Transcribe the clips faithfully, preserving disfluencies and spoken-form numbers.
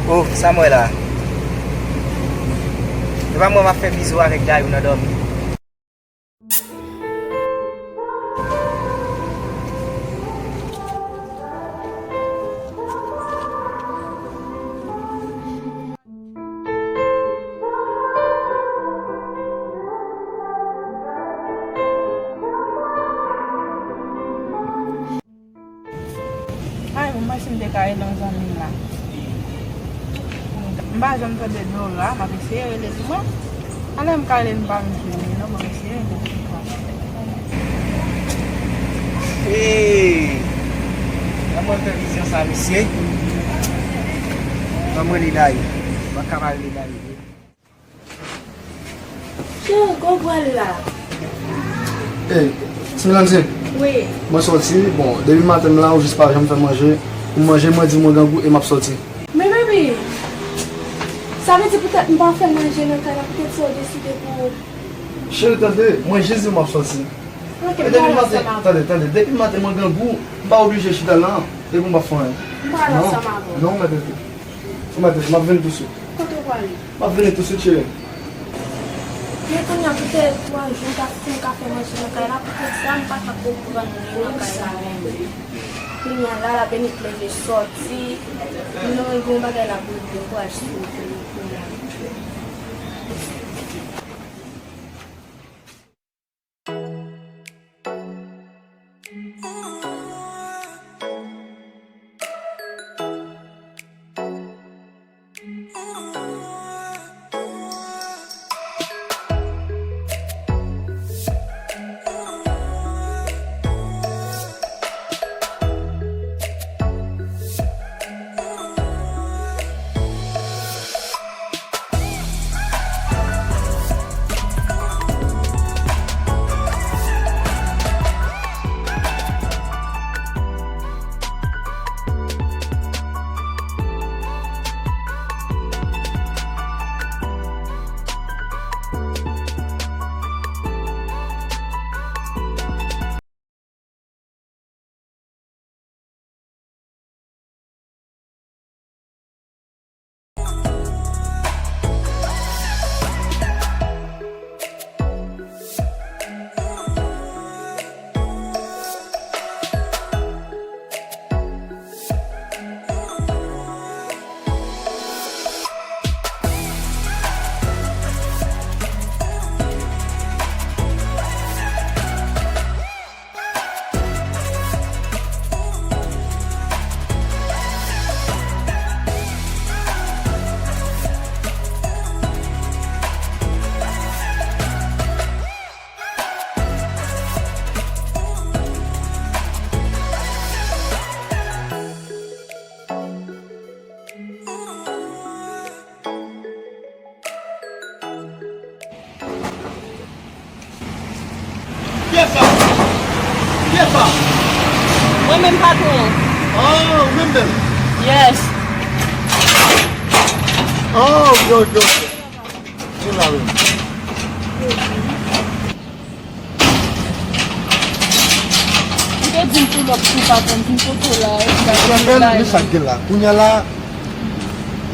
Oh, sa m wè la? E pa mwen m ap fè bizou avèk Dayou nan dòmi? Ay, mwen panse m te ka rele yon zanmi m la. M pa janm tande Dora, m ap eseye rele li mwen. Ann, m ka rele l, m pa menm jwenn li non, m ap eseye rele l. Hey! Kòman fè vizyon sa, mesye? Ban m rele Dayou. Mwen ka pa rele Dayou vre. Cheri, kote w pral la? Ey, Ti Melanie, wi, mwen sòti, bon, depi maten m la, ou jis pa janm fè manje. Pou m manje, mwen di mwen grangou e m ap sòti. Men baby, sa vle di poutèt m pa fè manje nan kay la, poutèt sa w deside pou. Cheri, tande, mwen jis di w m ap sòti. Ok, m pral ansanm avè w. Tande, tande, depi maten mwen grangou, m pa oblije chita la, e pou m pa fè anyen. M pral ansanm avè w. Non, non, mèt rete. Ou mèt rete, m ap vini tousuit. Kote w prale? M ap vini tousuit, cheri. Men kounye a, poutèt twa jou, m ta fin ka fè manje nan kay la, poutèt sa, m pa t ap reprann li nan kay la menm. Kounye a, la, la Benit leve sòti, m gen yon bagay la pou l di m, kouraj sou li kounye a. Kiyès sa? Kiyès sa? Mwen menm, patwon. Oh, ou menm menm? Yes. Oh, ok, ok, ok. Vin la, wi. Ou te di m pou lòt kou, patwon, m vin kote w la, epi m ap vin la. Men sa k gen la. Kounye a la,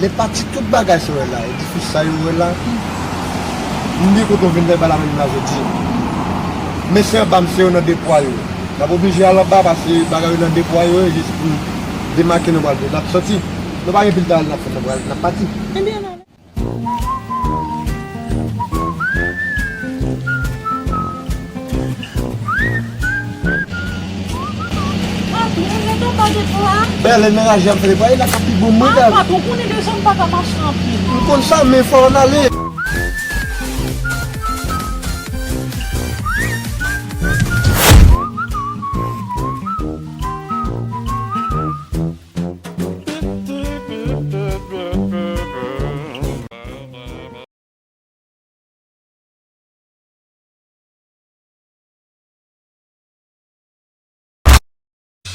lè pati tout bagay sa w wè la, edifis sa yo wè la, m di kote w vin fè bal avè m la jodi. Men se anba m se yo nan depo a yo. N ap oblije al anba paske bagay yo nan depo a yo, jis pou demake nou pral, n ap sòti. Nou pa gen pil travay n ap fè, n ap pral, n ap pati. Ebyen, Patwon, lè papa depo a. Bèl, lè nan raje ap fè depo a, e la ka pi bon mwen. Ah, patwon, konnen deja m pa ka mache anpil. M konn sa, men fò n ale.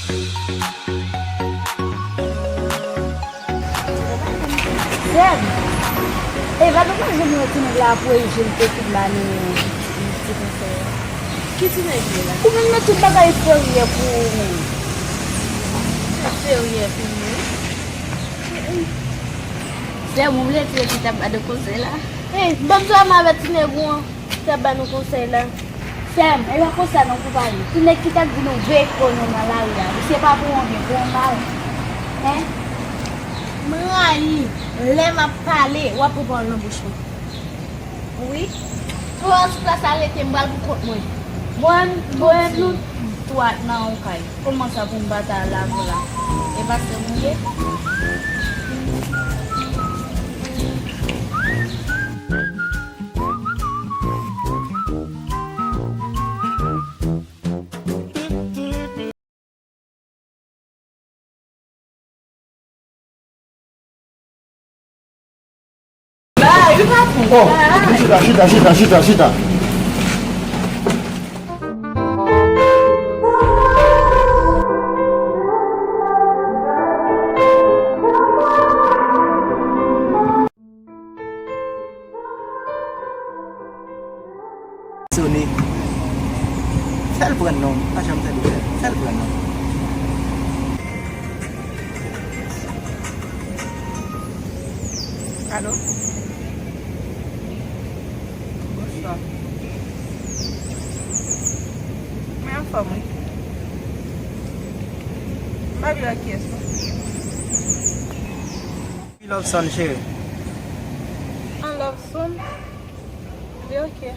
Sèm, e pa nou pa jwenn yon ti nèg la pou e jwenn te tout la ni ti konsèy la. Ki ti nèg li la? Ou menm nan tout bagay serye pou ou menm. Serye pou mwen. Sèm, ou vle ti nèg ki t ap ba nou konsèy la? Ey, ban m sèlman avè ti nèg ou an ki t ap ba nou konsèy la. Sèm, e pa konsa non konpayi. Ti nèg ki t ap di nou veye kò nou nan lari a, misye pa pou anyen, pou yon mal. Hen? M rayi lè m ap pale, w ap pran pawòl nan bouch mwen. Wi. Pran sou plas la, rete, m pral pou kont mwen. Bon, bon, nou twa nan yon kay. Kòman sa pou m pa ta lavi la? E pastè m ou ye? Bay, li pa fou. Oh, chita, chita, chita, chita, chita. Sone. Fè l pran non. Pa janm tande fè l. Fè l pran non. Alo? Bonswa. Mwen anfòm, wi. M pa vle wè kiyès non. Love Son, cheri. An Love Son? Li oke.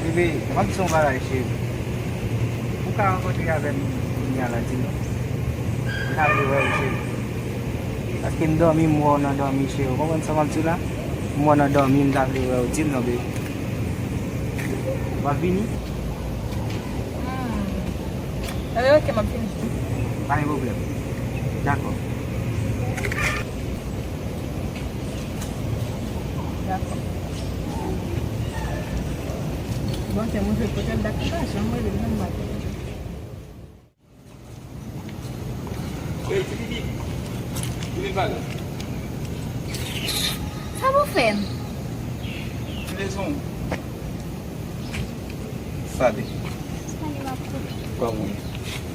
Bebe, m ap di w yon bagay, cheri. Ou ka rankontre avè m kounye a la, di m non. M ta vle wè w, cheri. Paske m dòmi, m wè w nan dòmi, cheri. Ou konprann sa m ap di w la? M wè w nan dòmi, m ta vle wè w, di m non, bebe. W ap vini? Hmm. Ebyen, oke, m ap vini. Pa gen pwoblèm. Dakò. Dakò. Bon, se mwen, se poutèt dat sa, janm rele m nan maten. Ey, ti pitit, vini pale. Sa pou fè m? Ki rezon? Sade. Sade, m ap koute. Kòman w ye?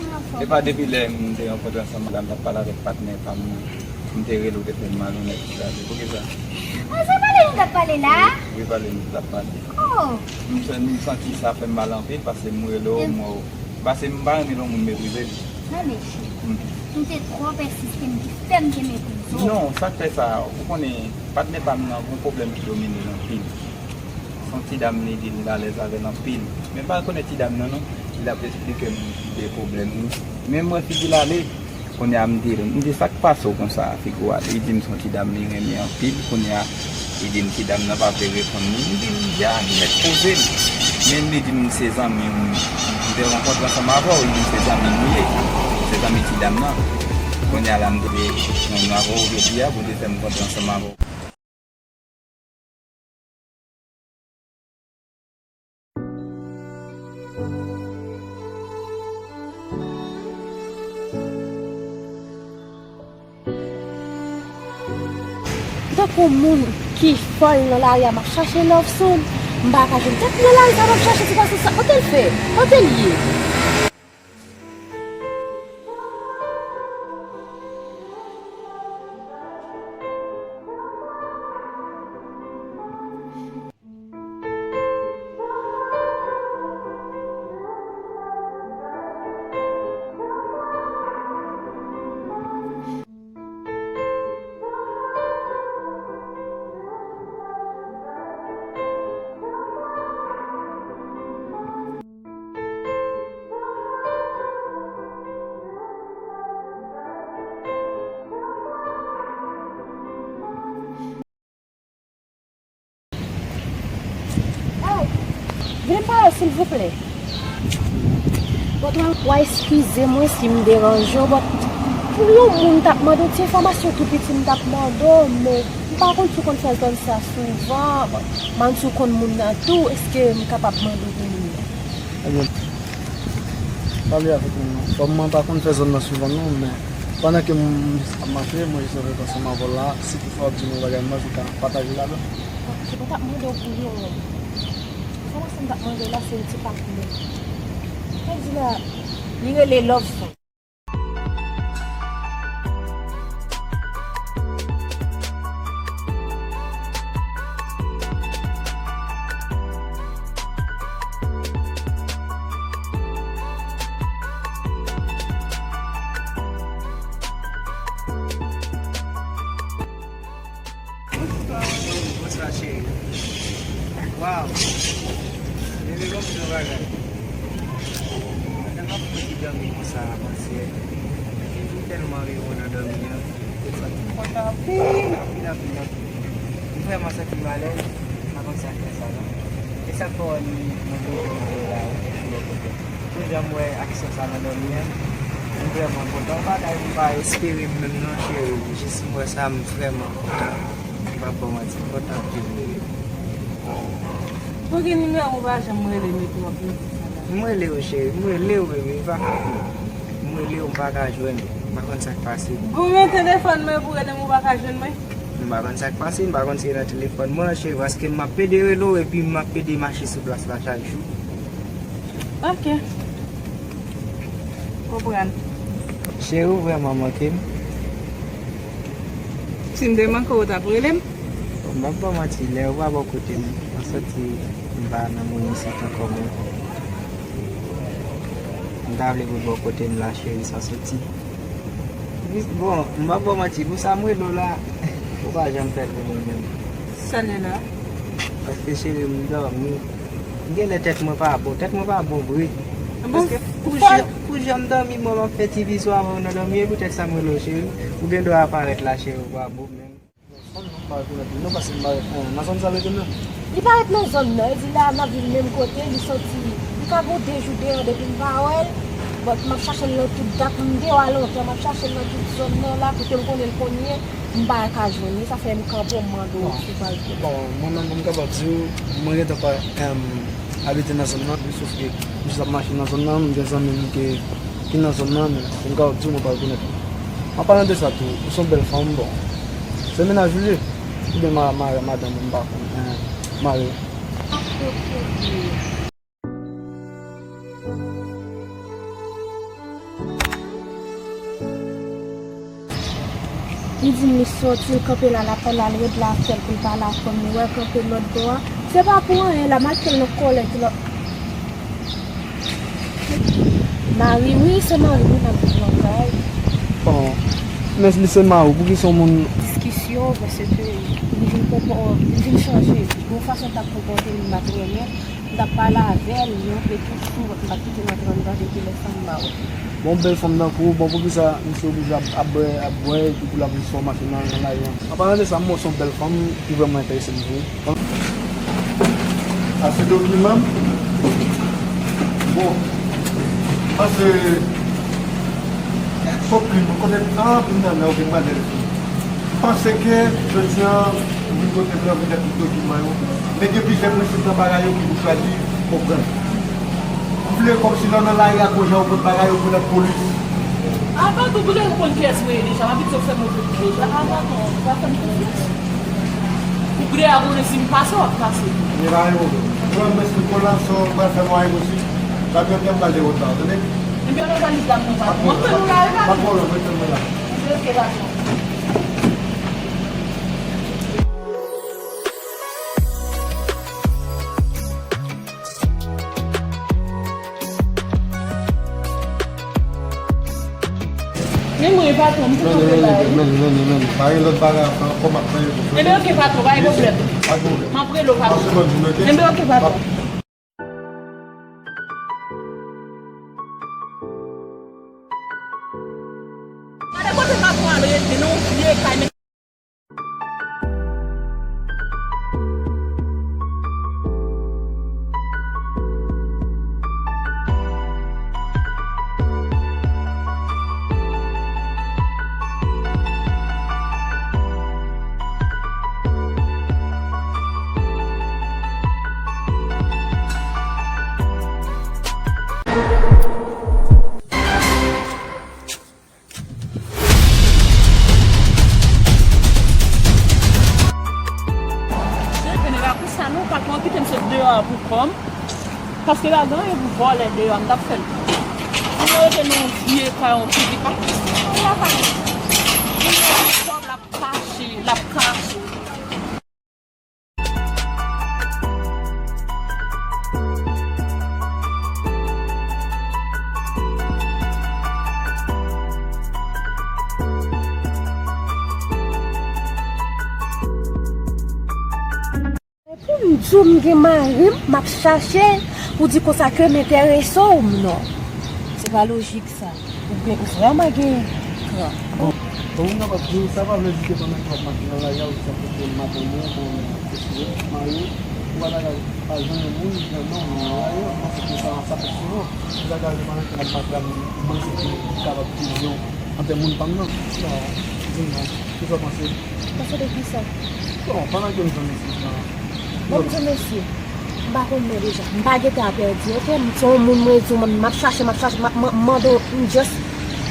Mwen anfòm. E pa depi lè m te rankontre ansanm la, m t ap pale avèk patnè pa m, m te rele w, te fè m malonèt, Sade. Poukisa? Ah, se pale nou t ap pale la? Wi, pale nou t ap pale. Oh. M fè, m santi sa fè m mal anpil, paske m rele w, m wè w. Paske m pa renmen lè yon moun meprize m. Tande, cheri. Hmm. M te twò pèsiste, m te fè m te meprize w. Non, sa k fè sa, ou konnen, patnè pa m nan, gon pwoblèm ki domine l anpil. Se yon ti dam li di m l alèz avè l anpil. Men m pa rekonèt ti dam nan, non. Li t ap esplike m de pwoblèm li. Men m wè figi l ale. Kounye a m di l, m di, "Sa k pase w konsa, figi w ale?" Li di m se yon ti dam li renmen anpil. Kounye a, li di m ti dam nan pa vle reponn li. M di l, "Ya, li mèt poze l." Men li di m se zanmi m, m te rankontre ansanm avè w, li di m se zanmi m ou ye. Se zanmi ti dam nan. Kounye a la, m te jwenn avè w jodi a pou te fè m rankontre ansanm avè w. Tankou moun ki fòl nan lari a, m ap chache Love Son. M pa ka jwenn tèt nan lari sa, m ap chache ti gason sa. Kote l fè? Kote l ye? Hey, vin pale, silvouplè. Bon, w a eskize mwen si m deranje w, but pou yon moun t ap mande w ti enfòmasyon tou piti, m t ap mande w, men m pa konn si w konn fè zòn sa souvan, but m pa konn si w konn moun nan tou, èske m kapab mande w pou moun nan? Ebyen, Pale avèk mwen non. Kòm mwen pa konn fè zòn nan souvan non, men pandan ke m, m ap mache, mwen jis antre ansanm avè w la, si toutfwa w ap di m yon bagay, mwen se ka pataje ladan. Ok, mwen t ap mande w pou yon. Enfòmasyon m t ap mande w la, se yon ti pakman. Sa di la, li rele Love Song. Bonswa, cheri. Waw. Bebe, ban m di yon bagay. Pandan m ap fouti dòmi konsa avanse, m tèlman reve nan dòmi an. M santi m kontan anpil, anpil, anpil, anpil. M vrèman santi m alèz. M pa konn sa k fè sa, non. E sa k fè w wè m, mwen toujou rive la, ou toujou bò kote m. Tou jan m wè aksyon sa nan dòmi an, m vrèman kontan. Yon bagay m pa espere m menm non, cheri. Jis m wè sa, m vrèman kontan. M p ap ba w manti, m kontan anpil, bebe. Poukisa nimewo w pa janm rele m epi w ap rele sa la? M rele w, cheri, m rele w, bebe, e pa fòt mwen. M rele w, m pa ka jwenn ou. M pa konn sa k pase. Bon, men telefòn mwen pou w rele m, ou pa ka jwenn mwen? M pa konn sa k pase, m pa konn si e nan telefòn mwen, cheri, paske m ap pede rele w epi m ap pede mache sou plas la chak jou. Ok. Konprann. Cheri, ou vrèman manke m. Si m te manke w, ou t ap rele m? Bon, m p ap ba w manti, lè ou pa bò kote m, m santi m pa nan moun isit ankò, men m ta vle pou w bò kote m la, cheri, sa soti. Bon, m p ap ba w manti, pou sa m rele w la, ou pa janm fè l pou mwen menm. Sa l ye la? Paske cheri, m dòmi. Genlè tèt mwen pa bon, tèt mwen pa bon vre. Bon, paske pou jan, pou jan m dòmi, mwen m ap fè ti visyo avè w nan dòmi, e poutèt sa m rele w cheri. Ou gen dwa parèt la cheri, ou pa bon menm. Fanm nan m pa rekonèt li non, paske m pa wè, eh, nan zòn sa l rete menm. Li parèt nan zòn nan, e di la n ap viv menm kote, li soti, li ka gon de jou, de an depi m pa wè l. But m ap chache l nan tout dat, m de w a lontan, m ap chache l nan tout zòn nan la, kote m konnen l konn ye, m pa ka jwenn li, sa fè m kanpe, m mande w si w pa rekonèt. Bon, mwen menm pou m kapab di w, mwen gentan pa, em, abite nan zòn nan, m sof ke m jis ap mache nan zòn nan, m gen zanmi m ke, ki nan zòn nan, men pou m kapab di w mwen pa rekonèt li. An palan de sa tou, ou se yon bèl fanm, bon, se mennaj ou li ye? Oubyen ma, ma, madanm ou, m pa konn, eh, mari w? Li di m li soti, l kanpe la, l ap pale, al ret la, fè l pou l pale ak fanm li, wè l kanpe lòt bò a. Se pa pou anyen la, m al fè l nan kòlèt lòt. Mari, wi, se mari, wi, m ap di w yon bagay. Oh, men li se mari w, poukisa yon moun. Diskisyon, paske li vin konpò-, li vin chanje. Yon fason l t ap konpòte l, m pa t renmen. M t ap pale avè l, li antre tou sou, m pa t kite l antre anndan depi lè sa m pa wè. Bon, bèl fanm tankou w, bon, poukisa misye oblije ap, ap bwè, ap bwè, epi pou l ap jis fè w mache nan, nan lari an? An palan de sa, m wè w se yon bèl fanm ki vrèman enterese m vre. A se dokiman m? Bon, m panse, fò plim, kote, ah, plim nan, nan, ok, m pral lè l fini. M panse ke jodi a, ou vin kote m nan, ou vin ak tout dokiman yo. Men gen plizyè prensip nan bagay yo ki pou chwazi konprann. M vle kòmsi lè w nan lari a, gon jan ou konn bagay yo, ou konn ak polis. Avan tou, pou lè ou konn kiyès mwen ye deja, m abitye fè move kou deja. Avan tou, ou pa fè m konfyans. Ou prè a konnen si m pase, w ap pase. Gen pa gen pwoblèm. Mwen, m esplike w la, sa w pral fè mwen a enposib. Sa gen tan m pral dewote la, w tande? Ebyen, nou pral li dam nan, patwon. Mwen, mwen, nou la, e pa. Pa pwoblèm, mwen, mwen la. Ebyen, ok, patwon. Men mwen, patwon, m tou konn bagay. Vini, vini, vini. Pa gen lòt bagay a fè ankò, m ap peye pou fè. Enben, ok, patwon, pa gen pwoblèm. Pa gen pwoblèm. M ap rele w, patwon. Enben, ok, patwon. Gade kote patwon al rete, non, li e kay, men. Paske pa gen anyen pou vòlè deyò a, m t ap fè l. Si nou rete nan yon vye kay, yon piblik, pa gen anyen la pa gen. Moun nan gen kòb, l ap kache, l ap kache. Pou m di w m gen mari m, m ap chache pou di konsa ke m enterese w, m non. Se pa lojik sa. Ou gen, ou vrèman gen kran. Bon, bon, m kapab di w, sa pa vle di ke pandan ke w ap mache nan lari a, ou sa fout gen madanm ou, ou fout gen mari w, ou pa ta ka al jwenn yon moun, non, non, non, non, non, se ke sa, sa fèt souvan. Ou ta ka al jwenn pandan ke l ap mache la, men ou panse ke li kapab touye w an tèm moun pa m nan? Non, di m non. Kisa w panse? Panse de kisa? Bon, pandan ke m jwenn mesye sa. Bon, m di w mesye, m pa konn non deja. M pa gentan pèdi, oke? M se yon moun, mwen di w, m ap chache, m ap chache, m ap man- mande w, m just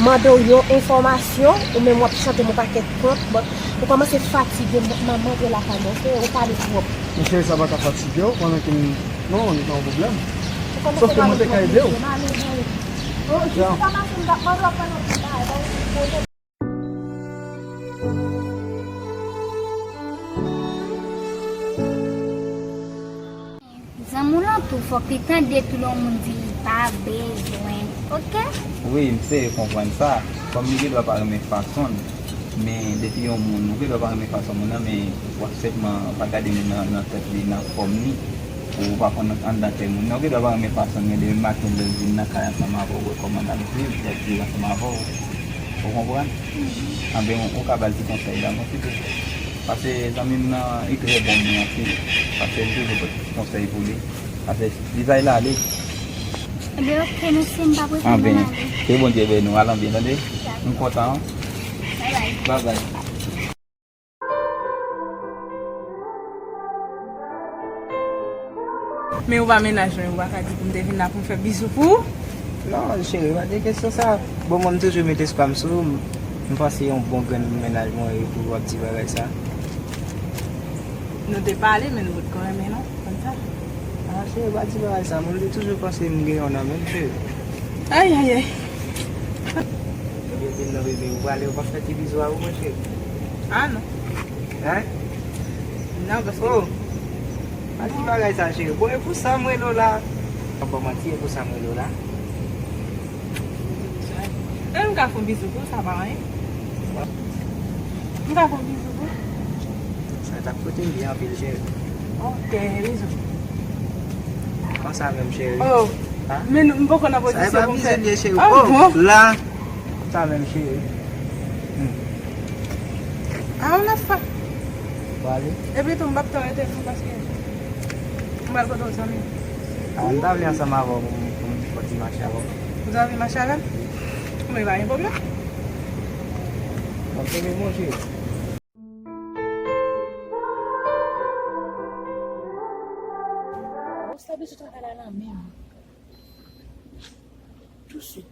mande w yon enfòmasyon, ou menm w ap chante m yon pakèt kont, but ou kòmanse fatige m, m ap rantre lakay mwen, oke? Ou pale twòp. Men cheri, sa pa ka fatige w pandan ke m, non, li pa yon pwoblèm. Ou kòmanse pale twòp, mesye, m ale, m ale. Oh, jis pa mache, m t ap mande w ap pale yon ti bagay, ba w yon ti kote. Zanmi w lan tou, fòk li tande tou lè yon moun di li pa bezwen, oke? Wi, m se konprann sa. Kòm li gendwa pa renmen fason l, men depi yon moun, ou gendwa pa renmen fason moun nan, men w ap senpman pa gade moun nan nan tèt li, nan fòm li, ou pa konn anndan kè moun nan. Ou gendwa pa renmen fason l, men demen maten lè l vin nan kay ansanm avè w, ou wè kòman l ap viv, l ap viv ansanm avè w. Ou konprann? Anben, ou ka ba l ti konsèy la, mwen pito. Paske zanmi m nan, li trè bon moun anpil. Paske m toujou pote ti konsèy pou li. Paske li bay l ale. Anben, oke, mesye, m pa prese, m ale. Anben, ke Bondye beni w, al anbyen, tande? M kontan, wi. Babay. Babay. Men ou pa mennaj mwen, ou pa ka di pou m te vin la pou m fè bizou pou ou? Non, cheri, pa gen kesyon sa. Bon, mwen, m toujou met espwa m sou ou. M panse yon bon grenn mennaj mwen ye pou w ap di bagay sa. Nou te pale, men nou potko renmen, non? Konn sa. Ah, cheri, pa di bagay sa. Mwen, m te toujou panse m gen yon nan menm, cheri. Ay, ay, ay. Ebyen, vin non, bebe, ou prale, ou pa fè ti bizou a ou, monchè? Ah, non. Hein? Non, paske... Oh! Pa di bagay sa, cheri. Bon, e pou sa m rele w la. Mwen pa manti, e pou sa m rele w la. E m ka fè yon bizou pou ou, sa pa anyen. M ka fè yon bizou pou ou. Sa t ap koute m byen anpil, cheri. Ok, bizou. Konsa menm, cheri. Oh. Ha? Men m poko nan pozisyon pou m fè. Sa e pa bizou l ye, cheri. Oh, bon. La. Sa menm, cheri. Hmm. Ah, on a fa. Prale. Epi tou, m p ap tan rete non, paske m pral kote yon zanmi m. Ah, m ta vle ansanm avè w pou m, pou m fè ti mache avè w. Ou ta vle mache avè m? Men pa gen pwoblèm. M ap kenbe monche. Bon, sa bezwen travay la nan men m. Touswit.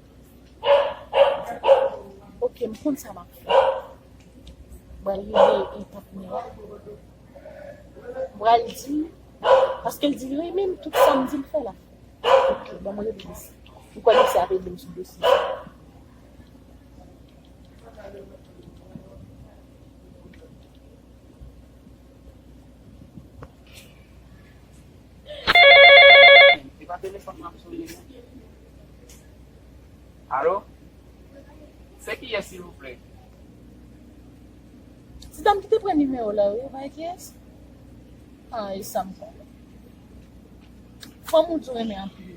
Ok, m konn sa m ap fè. M pral rele patnè a. M pral di, paske l di l renmen m, tout sa m di l fè la. Ok, ban m rele misye. M kwè misye ap ede m sou dosye sa. Se pa telefòn m ap sonye, non. Alo? Se kiyès, silvouplè? Se dam ki te pran nimewo w la, wi, ou pa wè kiyès? Ah, e sa m konnen. Fanm ou di w renmen anpil.